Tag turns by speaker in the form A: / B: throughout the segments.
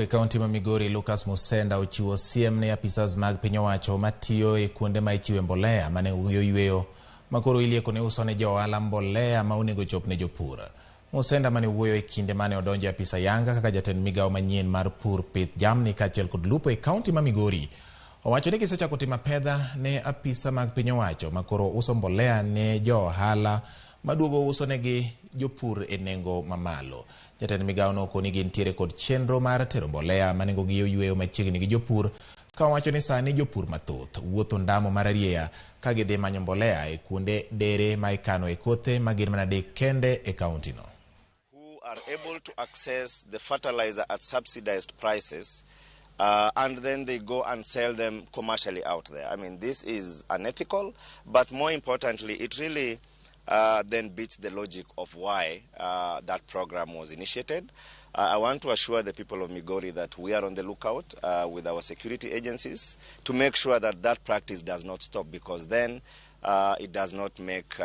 A: E kaunti ma Migori, Lucas Musenda ochiwo siem ne apisas mag piny owacho matiyo e kuonde ma ichiwe mbolea ma nengogi oyweyo ma koro ilieko ni uso ne jo ohala mbolea ma onego chop ne jopur. Musenda mane wuoyo e kinde mane odonjo e apis ayanga kaka jatend migawo manyien mar pur, pith jamni kaachiel kod lupo e kaunti ma Migori owacho ni gisechako timo apedha ne apisa mag piny owacho ma koro uso mbolea ne jo ohala maduogo uso negi jopur e nengo mamalo. Jatend migawo no okoni gintiere kod chenro mar tero mbolea ma nengogi oyweyo machiegni gi jopur ka owacho ni sani jopur mathoth wuotho ndamo mar arieya ka gidhi manyo mbolea e kuonde dere ma ikano e kothe ma gin mana adek kende e kaunti no.
B: Who are able to access the fertilizer at subsidized prices, and then they go and sell them commercially out there. I mean, this is unethical, but more importantly, it really then beats the logic of why that program was initiated. I want to assure the people of Migori that we are on the lookout with our security agencies to make sure that that practice does not stop, because then it does not make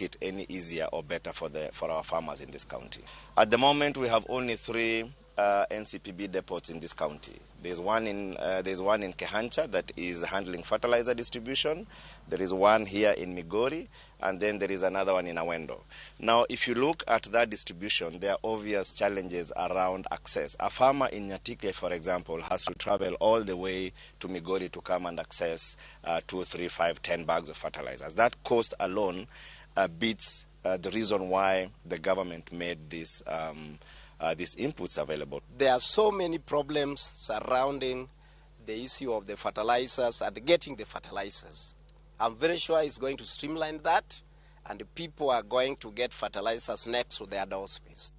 B: it any easier or better for our farmers in this county. At the moment, we have only 3 NCPB depots in this county. There's one in Kehancha that is handling fertilizer distribution. There is one here in Migori, and then there is another one in Awendo. Now, if you look at that distribution, there are obvious challenges around access. A farmer in Nyatike, for example, has to travel all the way to Migori to come and access 2, 3, 5, 10 bags of fertilizers. That cost alone beats the reason why the government made these inputs available.
C: There are so many problems surrounding the issue of the fertilizers and getting the fertilizers. I'm very sure it's going to streamline that, and the people are going to get fertilizers next to their doorsteps.